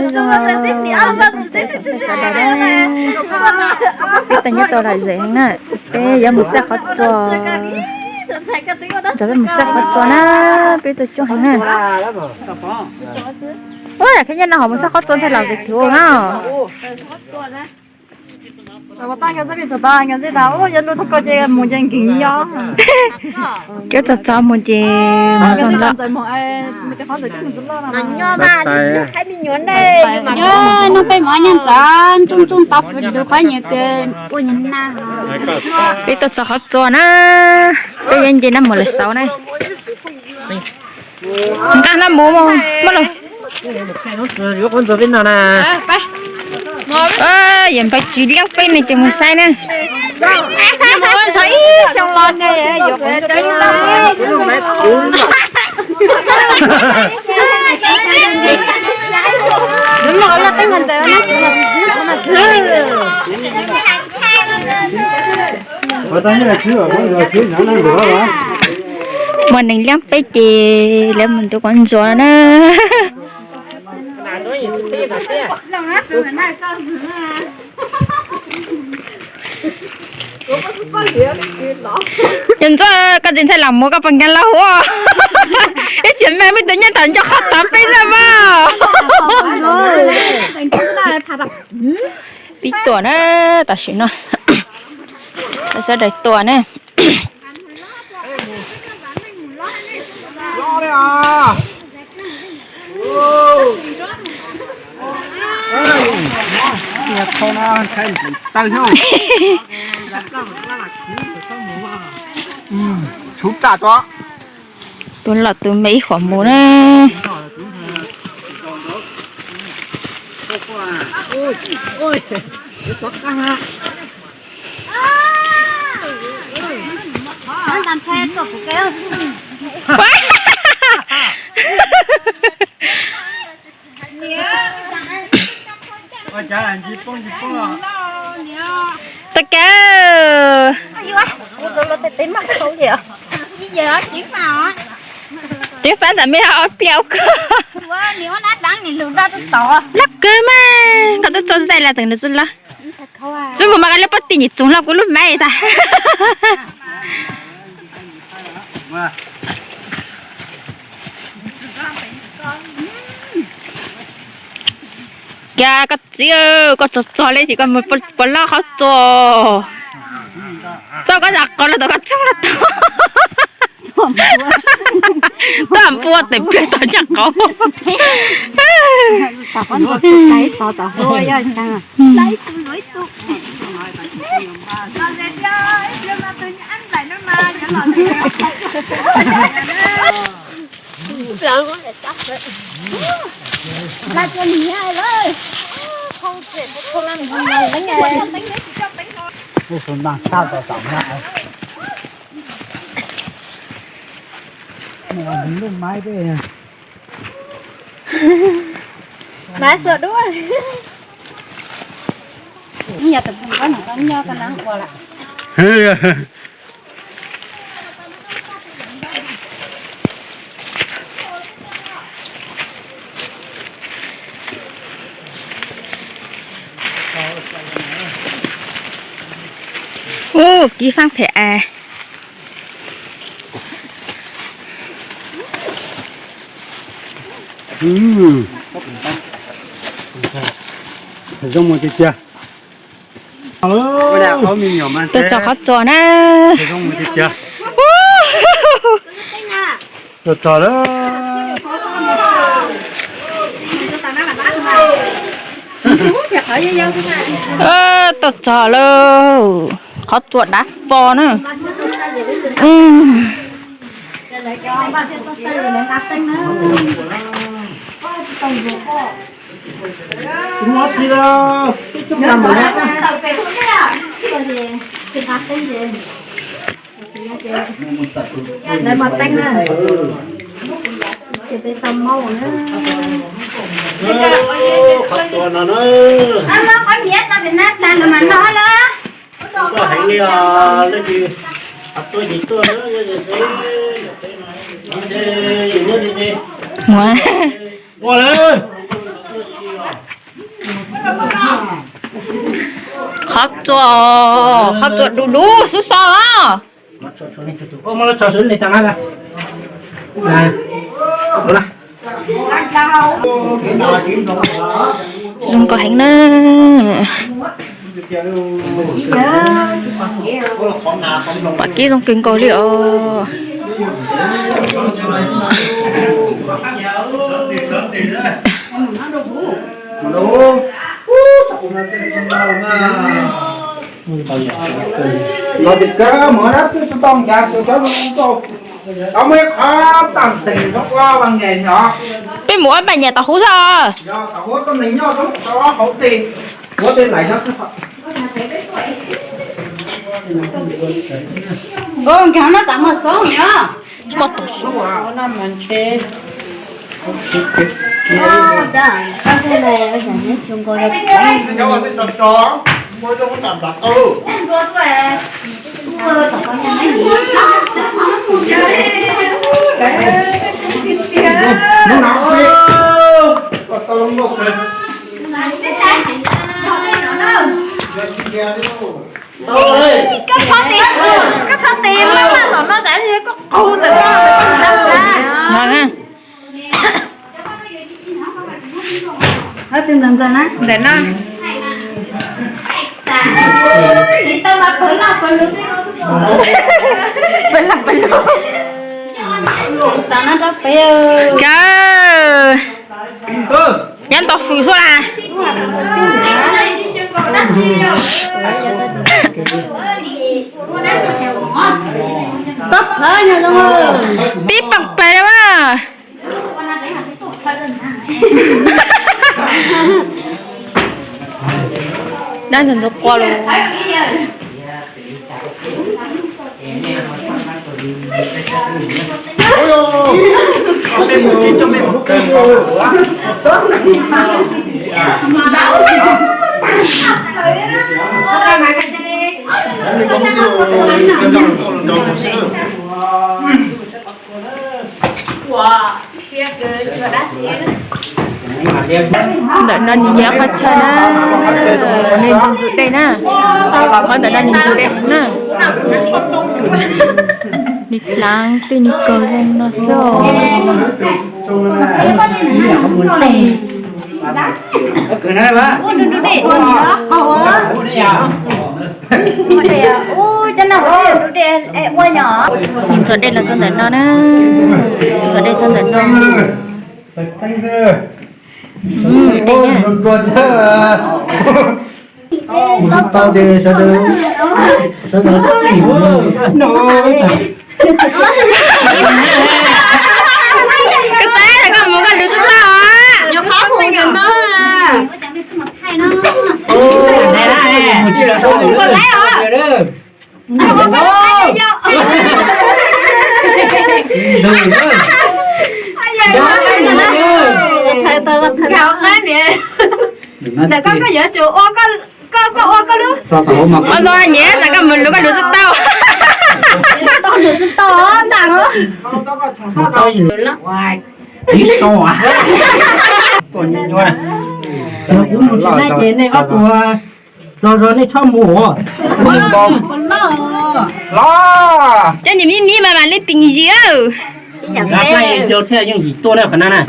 Zoo, sawv daws na, peb tau nyob tau lom zem na, peb yuav mus saib qhov tsua, peb mus saib qhov tsua na, peb tau coob heev na. Ua yam khab nyob no ho mus saib qhov tsua ntshai lom zem kawg na. Cov txog txog mus ces mus tau lawm. Nyob noj peb mov nyob ntxov ntsooj ntsooj tau fwv dua qhov nyias kawg ua nyias na. Peb tuaj txog qhov tsua na, peb yuav nce nab mus lawm saud na. Nqa nab mus muab los. Yawm Npawg Tswv Liab peb no ces mus saib na. Muaj neeg liab peb ces lawv mus ntuav qhov ntsuag na. Yog ntsuag koj tsis ntshai lam mus koj puas nkag los hu? Ib sim neej muaj tus nyob tom ncauj qhov tod peb xwb mas. Peb tuaj na, tam sim no sawv daws tuaj na. Tus loj tus me ib qho mus na. Tag kawg. Twb pab ntawm me ob pliag ua kawg. Loj kawg mas, koj twb tso zais los tseem nws tsis loj. Tsis mus mas koj lub pob tw nyuam txoov hlo kuv lub mav tas. Cas koj txiv, koj txog txog li ces koj mus puas loj qhov tsua. Txoj koj zam qhov los tau koj txog los tau. Toj npua tes pliag tau ncaj qhov. Maiv xuas duab. Nyob tus phooj koob no nyob koj neeb ua lawm. Ub, kib faab phem es. Zoo mus tiag tiag. Tuaj txog qhov tsua na. Tuaj txog lawm. Tuaj txog lawm. Qhov tsua dav fo na. Lawv mos teeb na, ces peb tau maub na. Qhov tsua no na. Qhov miv tau pem nab plag los mas no lawm. Tuaj heev li os, leej twg tuaj ces tuaj na. Ua lawm. Qhov tsua, qhov tsua du lug xub so os. Zoo nkauj heev na. Pom kev zoo kawg nkaus li os. Peb mus ua paj nyam tom hauv xwb. Nkag no tam mus xoob yom. Tsis muaj tus sub. Koj txhob tis, koj txhob tis, laj laj tom no tas koj qaug ntawm koj ntawm koj ntawm na. Ntawm no. Pawg lug, pawg lug. Kawg. Nyob tau fws suab las. Tib pam pes li mas. Dab ntxwg ntxoov qua lawm. Ntawm no nws yog qhov chaw na, nws ntxuav ntxuav dej na, qhov ntawm no nws ntxuav dej na. Nws dlaav tej nws kawg zoo no xwb. Ntxuav dej los txog ntawm no na, ntxuav dej txog ntawm no. Koj txav koj mus koj lwv sub tauj. Ntawm koj koj yuav tsum ua koj, koj ua koj lub. Ua zoo niam, txav koj mus lwv koj lwv sub tauj. Tau lwv sub tauj na. Kuv mus tsis deb ces nej ob tug los zog nej txhob mus. Cov niag mib mib mas mam li pim yig. Thiaj yooj yim tuaj na qhov no na.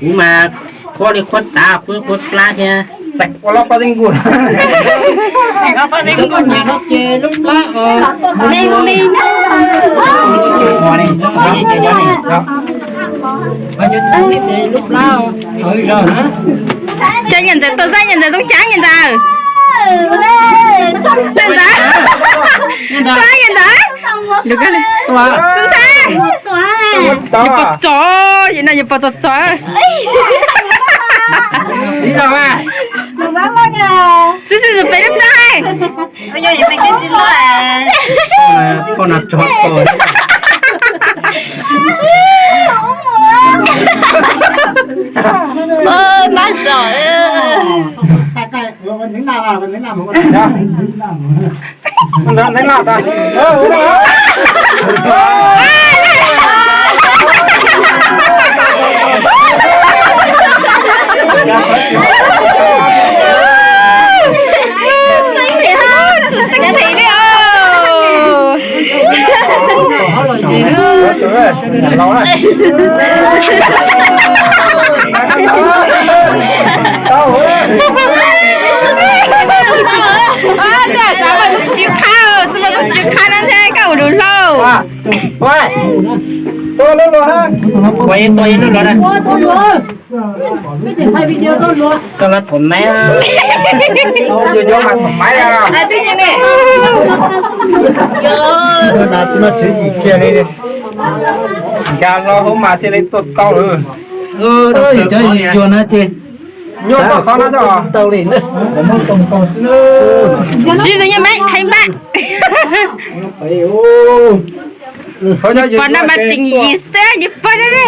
Kuv mas qhuab li qhuab tav qhuab qhuab plab thiab. Ua lub paj zeej nkuj. Lub plab os. Lub plab os. Ces Nyiaj Ntxawm tuaj saib Nyiaj Ntxawm zoo cas Nyiaj Ntxawm. Nyiaj Ntxawm. Tuaj Nyiaj Ntxawm. Zoo ntxhais. Yus pog txog, yus no yus pog txog txog. Xib xib pem lub plab. Poj no tso tau. Mab zom. Ua, tua lub luag ha. Ua, tua lub luag na. Koj los thaum maiv. Yus yuav mas thaum maiv a. Ua, tsis no tsev yim kiag li. Nkag hlo hauv mas thiaj li tua tau lawm. Cov yus yuag no ces nyuaj tau qhov no tau li. Sis zoo nyob maiv theej npaj. Pog no mas teem yim xwb, nws pog no ne.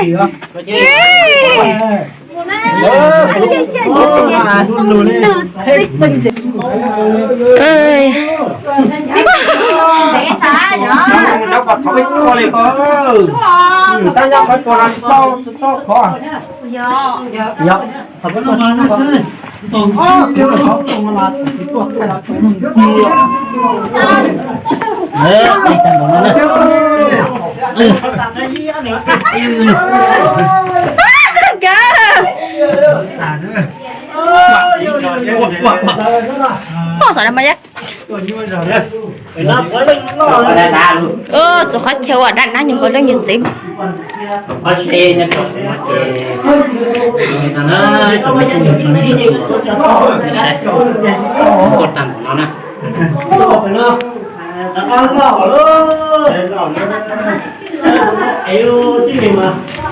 Txog qhov chaw uas dab nab nyob nkaus leej yawg txiv.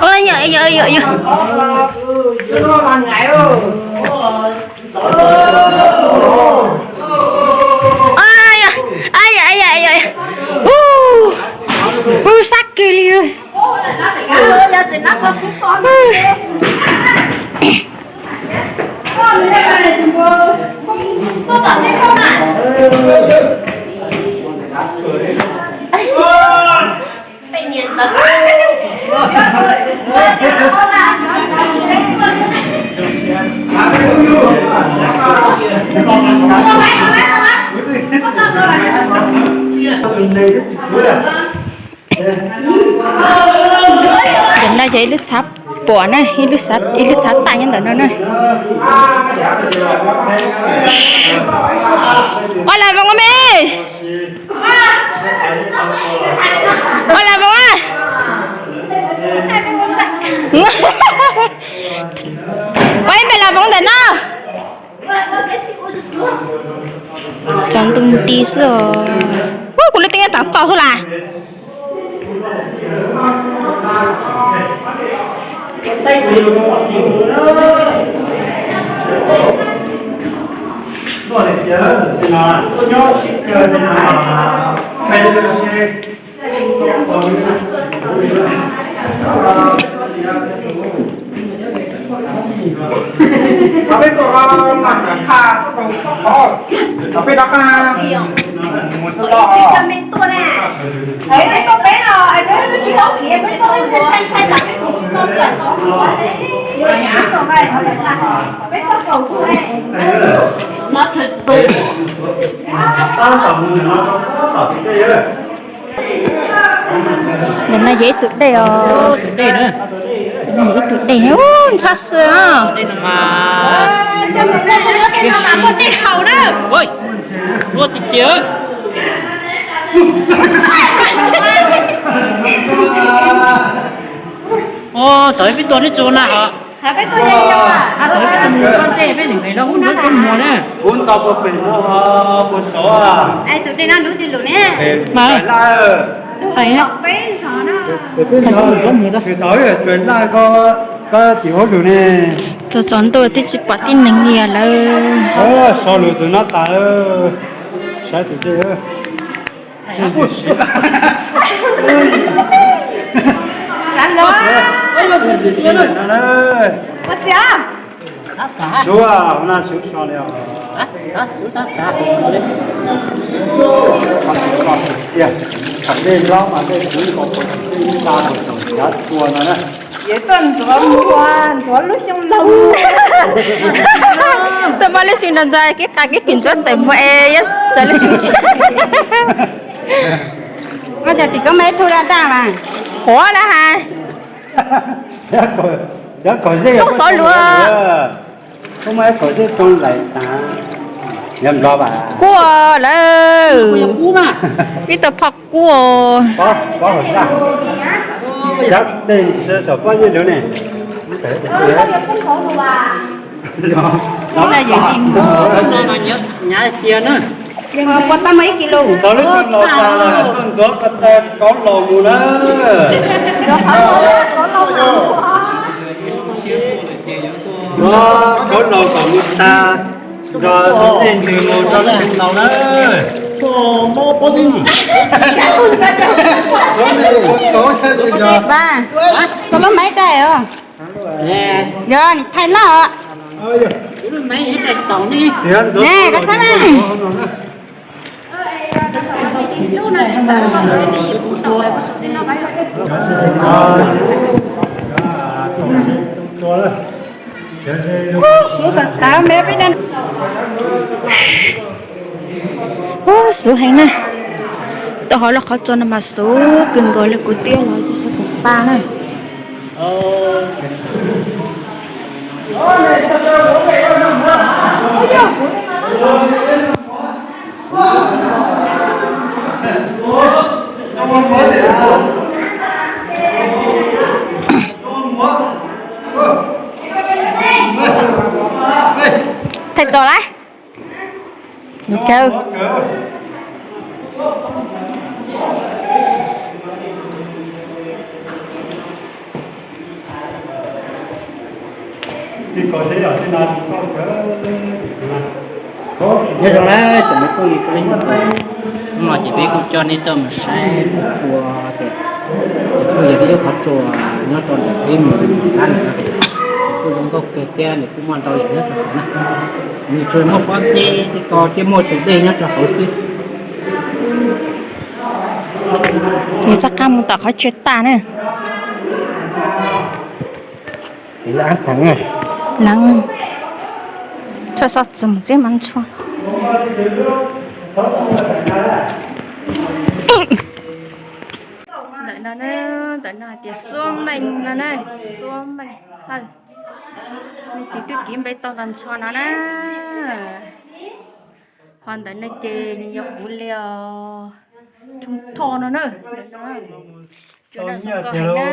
Ua, yog, yog, yog, yog. Ua, yog, yog, yog, yog. Hu, hu sab kiag li. Ntawm no yog ib lub txhav puam na, ib lub, ib lub txhav tag nyob ntawm no na. Ua las voos me. Ua las voos a. Ua ib me las voos ntawm no. Tsaus ntuj nti xwb os. Ua kuv lub teeb nyob tag txoj xwb las. Peb tuaj mas nram qha tuaj tau qhov, peb rov qab mus xwb los. Ntawm no yog ib tug dej os. Ib tug dej, ub, ntxhab xwb. Thaum peb tuaj, thaum peb tuaj mus txog peb nim pem no ub nrov tsob muag na. Ub, ntau puas pem no puas sov. Tus dej no lub twg lus ne? Mas tsuas tau tsuas laj ko, ko tim ub lus ne. Txog tsaus ntuj twb tsis pom tib neeg li lawm. Sov lus tus no tas, saib tus dej. Suav, no suav so li os. Tiag, dej lob mas dej kuv ko, dej ib nta kom caum cav tua no na. Tuaj ntxuav muag, ntxuav lub xyoo laug. Tuaj muab lub xyoo ntxuav ntxuav, kib qa kib phim ntxuav tawm muag es txawm lub xyoo tshiab. Koj cov tim koj muaj ib tug daj daj mas qhuav na has. Cov kom zej xov lus, koj muaj ib kom zej rau laim tas. Kuaj lawm. Peb tau phoj kuaj. Ib no yog ib no. Pua tau muaj ib kis lus. Txog lub sij los tas lawm, tuaj ntxuav ko taw kauv laus mus na. Kauv laus kom mus tas, nrog tej ntws mus rau lub sij laus na. Koj lub maiv dai os. Yog nim thaij laj os. Ne, koj xav na. Ub, suav tag tag me peb da. Ub, suav heev na. Tau hauv lub qhov tsua no mas suav kawg nkaus li, kuv twb los tsis tshua tau pa na. Thaij tso lawm. Nws kawg. Nyob zoo na tsoom me phooj ywg, hnub no ces peb kuj coj nej tuaj mus saib qhov tsua, ces kuj yog ib lub qhov tsua nyob rau ntawm peb mus qab no, kuj zoo nkauj kawg thiab nws kuj muaj ntau yam nyob rau hauv na. Nws tsuas muaj pob zeb tib ko thiab muaj tus dej nyob rau hauv xwb. Nws txoj qab mus tom qhov tsua tag na. Leej, txhob so txum txiab mas ntshua. Ntawm no, ntawm no hais tias Xuab Meej no na, Xuab Meej Hawj. Nws tis twb kiv npe tau tag nrho no na. Ho ntawm no ces nws yog kuv li os, Tshoob Thoj no na. Tau nyiaj tiag lauj.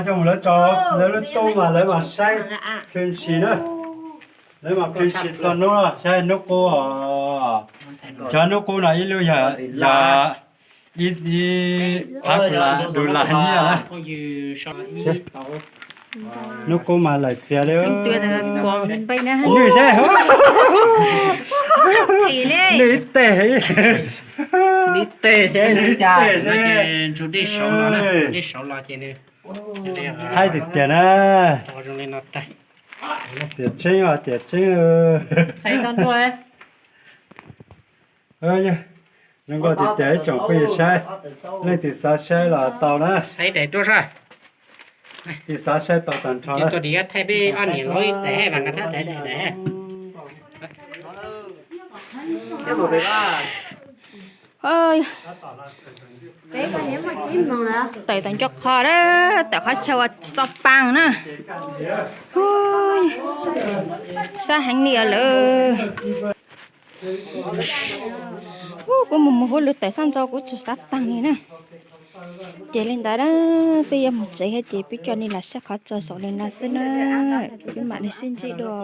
Coj mus lawv tso, lawv lub tub mas lawv mas saib pheej ntsis na. Lawv mas pheej ntsis txog hnub, saib hnub qub os. Cov hnub qub no ib lub yog, yog ib, ib phav du las nyiaj na. Hnub qub mas lawm txias li. Nws saib, nws ib teg, nws ib teg saib, nws ib teg saib. Haib tiag tiag na. Tiam tseeb os, tiam tseeb. Zoo nkauj tiag tiag ib tsoom phooj ywg saib, leej twg xav saib los tau na. Ib tsoom xav saib tau tag nrho na. Tawm tau nco qho na, tawm qhov chaw uas txo paas na. Sab heev li os lawm. Kuv mus mus hauv lub tawm xab ntxo kuv tsis xav taag li na. Ces li ntawd na, peb yuav mus tsev thiab ces peb coj nej los saib qhov txo saum li no xwb na. Peb mam li sib ntsib dua.